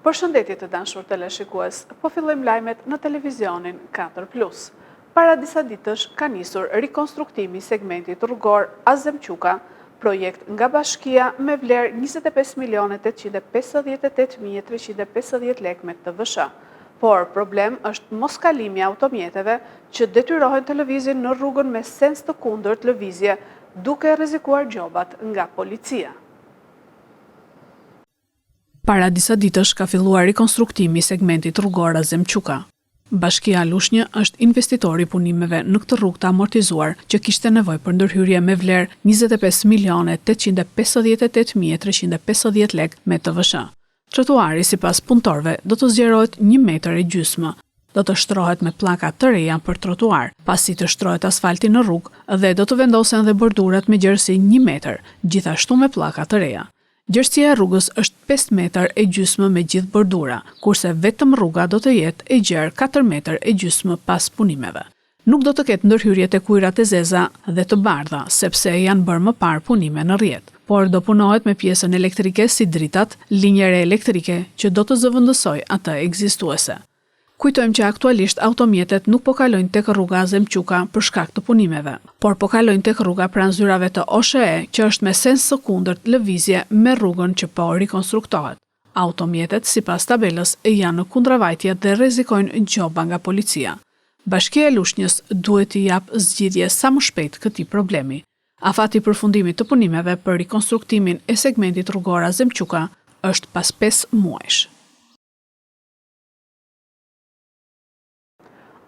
Përshëndetje të dashur teleshikues, po fillojmë lajmet në televizionin 4 Plus. Para disa ditësh ka nisur rikonstruktimi i segmentit rrugor Azem Quka, projekt nga bashkia me vlerë 25 milione 858.350 lekë me TVSH. Por, problem është moskalimi i automjeteve që detyrohen të lëvizin në rrugën me sens të kundërt lëvizje, duke rrezikuar gjobat nga policia. Para disa ditësh ka filluar rikonstruktimi i segmentit rrugor Azem Quka. Bashkia Lushnjë është investitor i punimeve në këtë rrugë të amortizuar që kishte nevojë për ndërhyrje me vlerë 25 milione 858.350 lekë me TVSH. Trotuari sipas punëtorëve do të zgjerohet një metër e gjysmë, do të shtrohet me pllaka të reja për trotuar, pasi të shtrohet asfalti në rrugë dhe do të vendosen dhe bordurat me gjerësi një metër, gjithashtu me pllaka të reja. Gjerësia e rrugës është pesë metër e gjysmë me gjithë bordura, kurse vetëm rruga do të jetë e gjerë katër metër e gjysmë pas punimeve. Nuk do të ketë ndërhyrje tek ujërat e zeza dhe të bardha, sepse janë bërë më parë punime në rrjet, por do punohet me pjesën elektrike si dritat, linjë e re elektrike që do të zëvendësojë atë ekzistuese. Kujtojmë që aktualisht automjetet nuk po kalojnë tek rruga Azem Quka për shkak të punimeve, por po kalojnë tek rruga pranë zyrave të OSHEE që është me sens të kundërt lëvizje me rrugën që po rikonstruktohet. Automjetet, sipas tabelës, janë në kundravajtje dhe rrezikojnë gjoba nga policia. Bashkia e Lushnjës duhet t'i japë zgjidhje sa më shpejt këtij problemi. Afati i përfundimit të punimeve për rikonstruktimin e segmentit rrugor Azem Quka është pas pesë muajsh.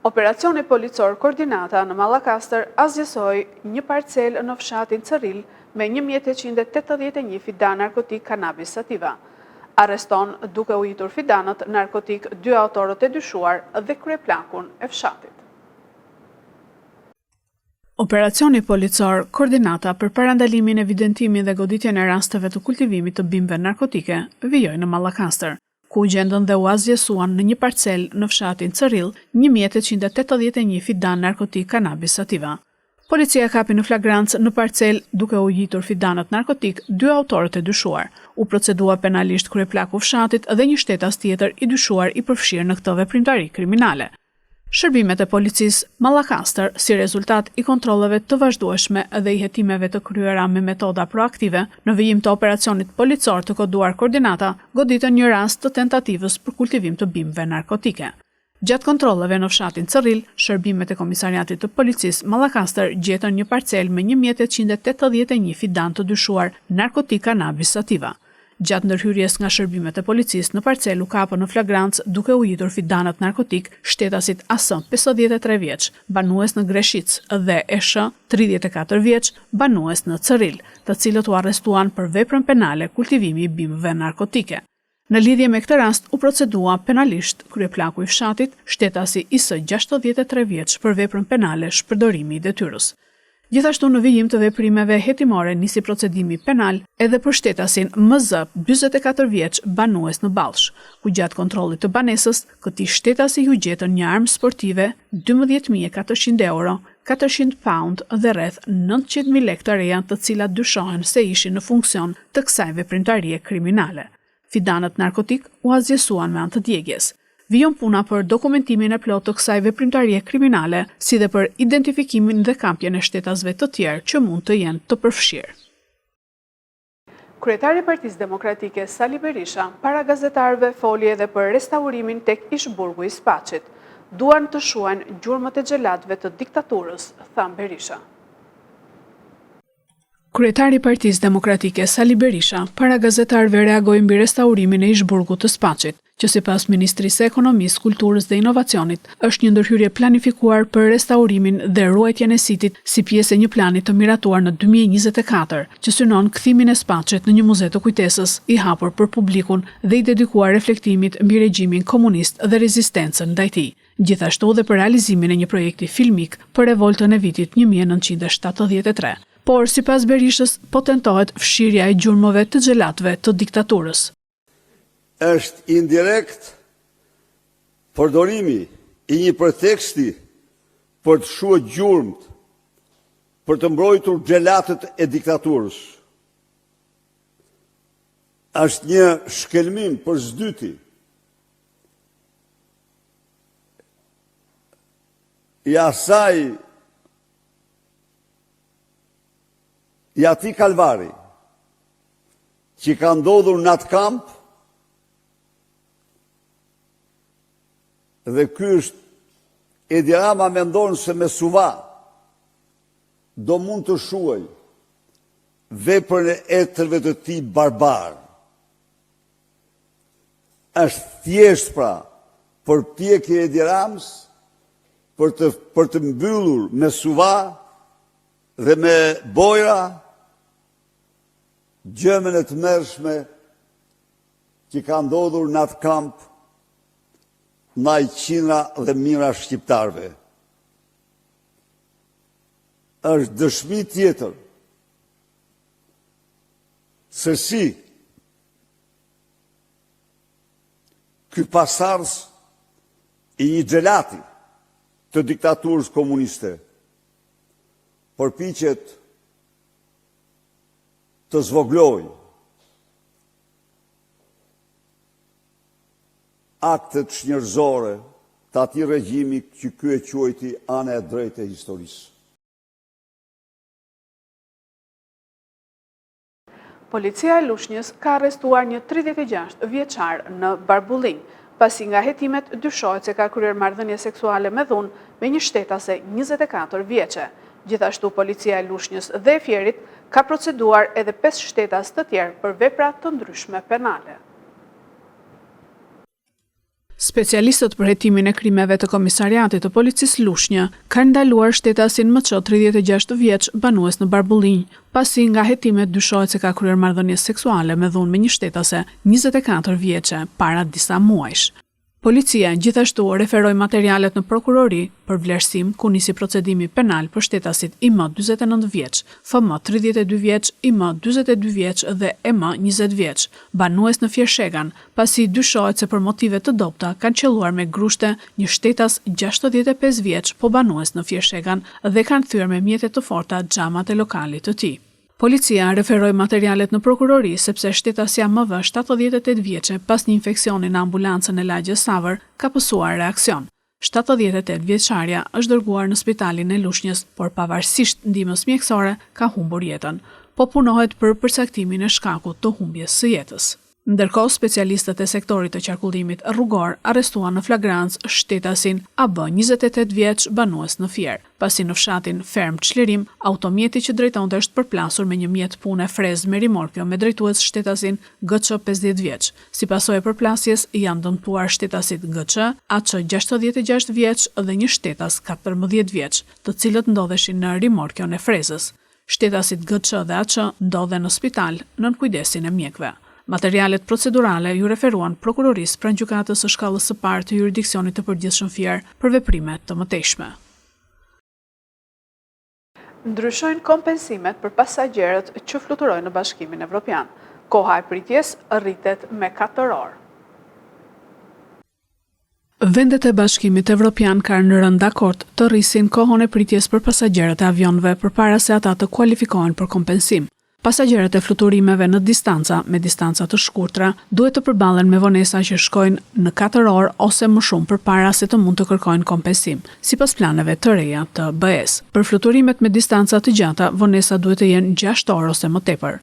Operacioni policor Koordinata në Mallakastër asgjësoi një parcelë në fshatin Cërril me 1881 fidanë narkotik kanabis sativa. Arreston duke ujitur fidanët narkotik dy autorët e dyshuar dhe kryeplakun e fshatit. Operacioni policor Koordinata për parandalimin, evidentimin dhe goditjen e rasteve të kultivimit të bimëve narkotike vijoi në Mallakastër. ku u gjendën dhe u asgjësuan në një parcelë në fshatin Cërrill 1881 fidanë narkotikë kanabis sativa. Policia kapi në flagrancë në parcelë duke ujitur fidanët narkotikë dy autorët e dyshuar. U procedua penalisht kryeplaku i fshatit dhe një shtetas tjetër i dyshuar i përfshirë në këtë veprimtari kriminale. Shërbimet e policisë Mallakastër, si rezultat i kontrolleve të vazhdueshme dhe i hetimeve të kryera me metoda proaktive, në vijim të operacionit policor të koduar Koordinata, goditën një rast të tentativës për kultivim të bimëve narkotike. Gjatë kontrolleve në fshatin Cërril, shërbimet e Komisariatit të Policisë Mallakastër gjetën një parcelë me 1881 fidanë të dyshuar narkotikë kanabis sativa. Gjatë ndërhyrjes nga shërbimet e policisë në parcelë u kapën në flagrancë duke ujitur fidanët narkotikë shtetasit AS, 53 vjeç, banues në Greshicë dhe ESH, 34 vjeç, banues në Cërril, të cilët u arrestuan për veprën penale kultivimi i bimëve narkotike. Në lidhje me këtë rast u procedua penalisht kryeplaku i fshatit, shtetasi IS, 63 vjeç për veprën penale shpërdorimi i detyrës. Gjithashtu në vijim të veprimeve hetimore nisi procedimi penal edhe për shtetasin MZ, 44 vjeç, banues në Ballsh, ku gjatë kontrollit të banesës, këtij shtetasi iu gjetën një armë sportive, 12.400 euro, 400 paund dhe rreth 900.000 lekë të reja të cilat dyshohen se ishin në funksion të kësaj veprimtarie kriminale. Fidanët narkotikë u asgjësuan me anë të djegies. Vijon puna për dokumentimin e plotë të kësaj veprimtarie kriminale, si dhe për identifikimin dhe kapjen e shtetasve të tjerë që mund të jenë të përfshirë. Kryetari i Partisë Demokratike, Sali Berisha, para gazetarëve foli edhe për restaurimin tek ish-burgu i Spaçit. Duan të shuajnë gjurmët e xhelatëve të diktaturës, tha Berisha. Kryetari i Partisë Demokratike, Sali Berisha, para gazetarëve reagoi mbi restaurimin e ish-burgut të Spaçit, që sipas Ministrisë së Ekonomisë, Kulturës dhe Inovacionit, është një ndërhyrje planifikuar për restaurimin dhe ruajtjen e sitit si pjesë e një plani të miratuar në 2024, që synon kthimin e Spaçit në një muze të kujtesës, i hapur për publikun dhe i dedikuar reflektimit mbi regjimin komunist dhe rezistencën ndaj tij. Gjithashtu dhe për realizimin e një projekti filmik për revoltën e vitit 1973. Por, sipas Berishës, po tentohet fshirja e gjurmëve të xhelatëve të diktaturës. Është indirekt përdorimi i një preteksti për të shuar gjurmët, për të mbrojtur xhelatët e diktaturës. Është një shkelmim për së dyti. I asaj i atij kalvari që ka ndodhur në atë kamp dhe ky është Edi Rama mendon se me suva do mund të shuajë veprën e etërve të tij barbarë. Është thjesht pra përpjekje e Edi Ramës për të për të mbyllur me suva dhe me bojra gjëmën e tmerrshme që ka ndodhur në atë kamp ndaj qindra dhe mijëra shqiptarëve. Është dëshmi tjetër se si ky pasardhës i një xhelati të diktaturës komuniste përpiqet të zvogëlojë aktet çnjerëzore të atij regjimi që ky e quajti ana e drejtë e historisë. Policia e Lushnjës ka arrestuar një 36 vjeçar në Barbullinj, pasi nga hetimet dyshohet se ka kryer marrëdhënie seksuale me dhunë me një shtetase 24 vjeçe. Gjithashtu policia e Lushnjës dhe e Fierit ka proceduar edhe 5 shtetas të tjerë për vepra të ndryshme penale. Specialistët për hetimin e krimeve të Komisariatit të Policisë Lushnjë kanë ndaluar shtetasin MC 36 vjeç, banues në Barbullinj, pasi nga hetimet dyshohet se ka kryer marrëdhënie seksuale me dhunë me një shtetase 24 vjeçe para disa muajsh. Policia gjithashtu referoi materialet në prokurori për vlerësim ku nisi procedimi penal për shtetasit IM 49 vjeç, FM 32 vjeç, IM 42 vjeç dhe EM 20 vjeç, banues në Fiershegan, pasi dyshohet se për motive të dobëta kanë qëlluar me grushte një shtetas 65 vjeç po banues në Fiershegan dhe kanë thyer me mjete të forta xhamat e lokalit të tij. Policia referoi materialet në prokurori sepse shtetasja MV 78 vjeçe pas një infeksioni në ambulancën e lagjes Savër ka pësuar reaksion. 78 vjeçarja është dërguar në spitalin e Lushnjës, por pavarësisht ndihmës mjekësore ka humbur jetën. Po punohet për përcaktimin e shkakut të humbjes së jetës. Ndërkohë, specialistët e sektorit të qarkullimit rrugor arrestuan në flagrancë shtetasin AB, 28 vjeç, banues në Fier, pasi në fshatin Fermë Çlirim, automjeti që drejtonte është përplasur me një mjet pune frezë me rimorkio me drejtues shtetasin GÇ 50 vjeç. Si pasojë e përplasjes janë dëmtuar shtetasit GÇ, AC 66 vjeç dhe një shtetas 14 vjeç, të cilët ndodheshin në rimorkion e frezës. Shtetasit GÇ dhe AC ndodhen në spital, nën kujdesin e mjekëve. Materialet procedurale iu referuan Prokurorisë pranë Gjykatës së Shkallës së Parë të Juridiksionit të Përgjithshëm Fier për veprime të mëtejshme. Ndryshojnë kompensimet për pasagjerët që fluturojnë në Bashkimin Evropian. Koha e pritjes rritet me 4 orë. Vendet e Bashkimit Evropian kanë rënë dakord të rrisin kohën e pritjes për pasagjerët e avionëve përpara se ata të kualifikohen për kompensim. Pasagjerët e fluturimeve në distanca me distanca të shkurtra duhet të përballen me vonesa që shkojnë në 4 orë ose më shumë përpara se të mund të kërkojnë kompensim, sipas planeve të reja të BE-së. Për fluturimet me distanca të gjata, vonesa duhet të jenë 6 orë ose më tepër.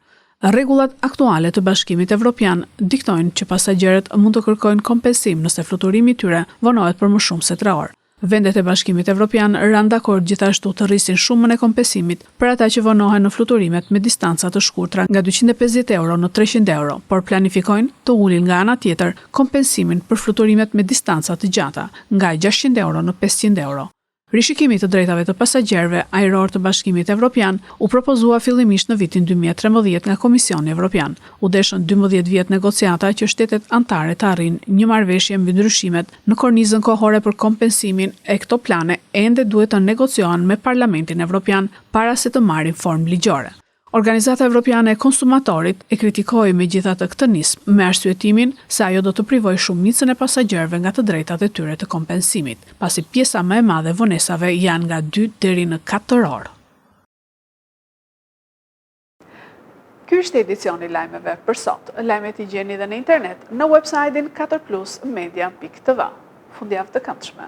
Rregullat aktuale të Bashkimit Evropian diktojnë që pasagjerët mund të kërkojnë kompensim nëse fluturimi i tyre vonohet për më shumë se 3 orë. Vendet e Bashkimit Evropian ranë dakord gjithashtu të rrisin shumën e kompensimit për ata që vonohen në fluturimet me distanca të shkurtra nga 250 euro në 300 euro, por planifikojnë të ulin nga ana tjetër kompensimin për fluturimet me distanca të gjata, nga 600 euro në 500 euro. Rishikimi i të drejtave të pasagjerëve ajrorë të Bashkimit Evropian u propozua fillimisht në vitin 2013 nga Komisioni Evropian. U deshën 12 vjet negociata që shtetet anëtare të arrijnë një marrëveshje mbi ndryshimet në kornizën kohore për kompensimin e këto plane ende duhet të negociohen me Parlamentin Evropian para se të marrin formë ligjore. Organizata Evropiane e Konsumatorit e kritikoi megjithatë këtë nismë me arsyetimin se ajo do të privojë shumicën e pasagjerëve nga të drejtat e tyre të kompensimit, pasi pjesa më e madhe e vonesave janë nga 2 deri në 4 orë. Ky ishte edicioni i lajmeve për sot. Lajmet i gjeni dhe në internet në website-in 4plusmedia.tv. Fundjavë të këndshme.